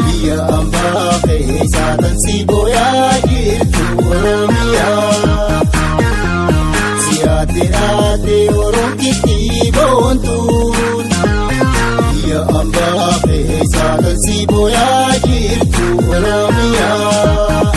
Biyya ambaa keessaa tan si booyaa jirtu Oromiyaa. Siyaate aate Oromtitti boontuun. Biyya ambaa keessaa tan si booyaa jirtu Oromiyaa.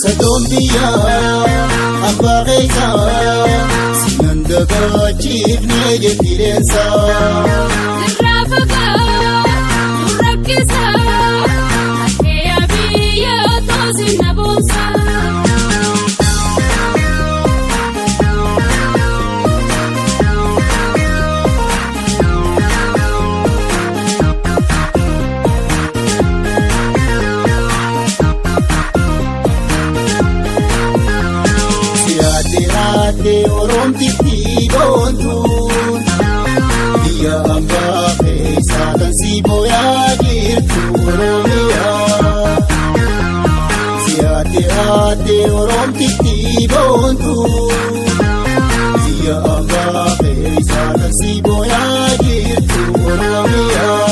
Sadoon biyyaa abbaa keessaa sinan dagachiifnee jetti leensaa. Sirraa fagaa nurrakkisaa akkeeyaa biyya toosi na boonsaa. Siyaate aate Oromtitti boontuun. Biyya ambaa keessaa tan si booyaa jirtu Oromiyaa. Siyaate aate Oromtitti boontuun. Biyya ambaa keessaa tan si booyaa jirtu Oromiyaa.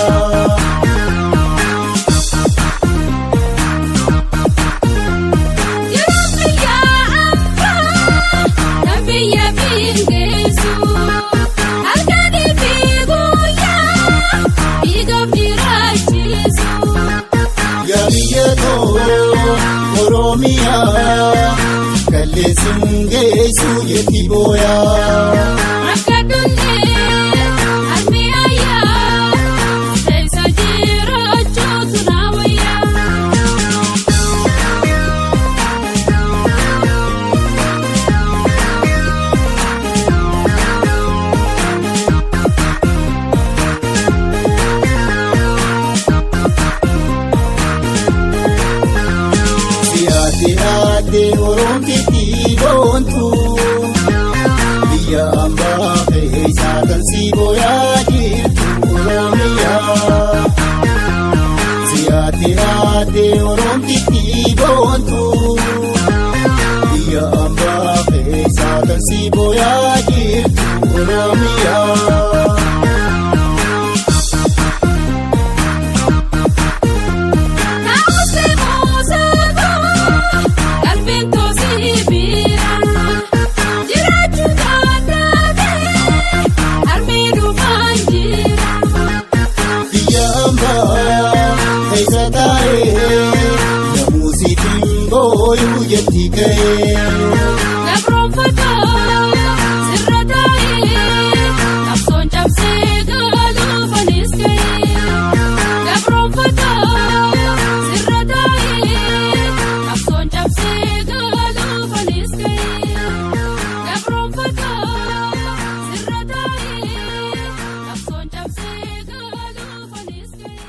Yeroo biyya ambaa kan biyya fingeessu halkanii fi guyyaa dhiigaaf jiraachisu. Yaa biyya too Oromiyaa kalleessin geessu jetti booyaa. Akka dullee harmi ayyaa keessa jiraachuutu na wayyaa. Siyaate aate Oromtitti boontuun. Biyya ambaa keessaa tan si booyaa jirtu Oromiyaa. Siyaate aate Oromtitti boontuun. Biyya ambaa keessaa tan si booyaa jirtu Oromiyaa. Naawusee moosaakoo qalbiin toosii biira jiraachuu taataatee harmi dhufaan jira. Biyya ambaa keessa taa'ee namuusiitiin booyuu jetti ka'ee. Gabroonfataa sirra taa'ee qabsoon cabsee galuufanis ka'ee. Gabroonfataa sirra taa'ee qabsoon cabsee galuufanis ka'ee. Gabroonfataa sirra taa'ee qabsoon cabsee galuufanis ka'ee.